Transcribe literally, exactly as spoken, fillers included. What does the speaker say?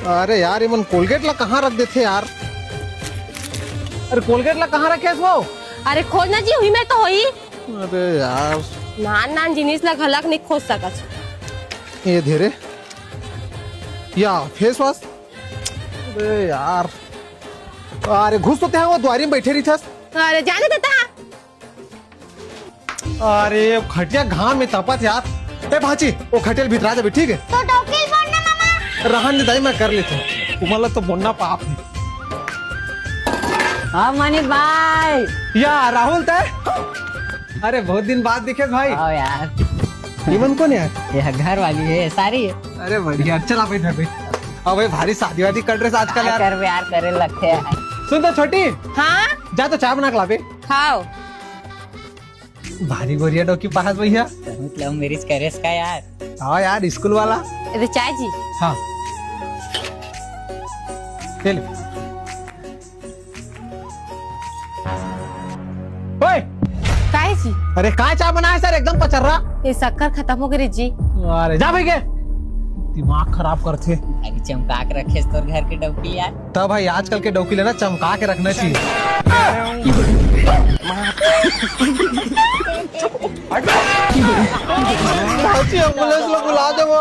अरे यार, ये मन कोलगेट ला कहाँ रख देथे यार? अरे कोलगेट ला कहाँ रखे हस वो? अरे खोज ना जी, हुई में तो होई। अरे यार। नान नान जिनिस ला घलक नहीं खोज सकत। ये धे रे। या फेस वॉश। अरे यार। अरे घुस तो ते वो दुआरी में बैठे रहिथस। अरे जाने देता। अरे, खटिया घाम में तपत यार। ए भांची, वो खटिया ल भितरा देबे, ठीक है? तो डौकी ल बोल ना मामा। रहन दे दाई, मैं कर लेथों। तुमन ला तो बोलना पाप है। हाँ मनीष भाई। या राहुल तैं? अरे बहुत दिन बाद दिखे भाई। आओ यार। ये मन कोन यार? ये घर वाली है, सारी है। अरे बढ़िया, चल आप इधर बैठ। अब भाई भारी शादी वादी कर रहे आजकल यार। कर यार, करे लगते हैं। सुन तो छोटी। हाँ। जा तो चाय बना के लाबे। खाओ। भारी गोरिया डौकी पाहस भैया। बहुत लव मैरिज करेस का यार? हाँ यार, स्कूल वाला। अरे चाय जी। हाँ। ले ले। ओए! काहे जी? अरे काय चाय बनाए सर, एकदम पचर्रा। ये शक्कर खत्म हो गए जी। अरे जा भाई के। दिमाग खराब करथे। अरे चमका के रखेस तोर घर के डौकी यार। तब भाई, आजकल के डौकी ल ना चमका के रखना चाहिए। भांची, एम्बुलेंस ला बुला दे वो।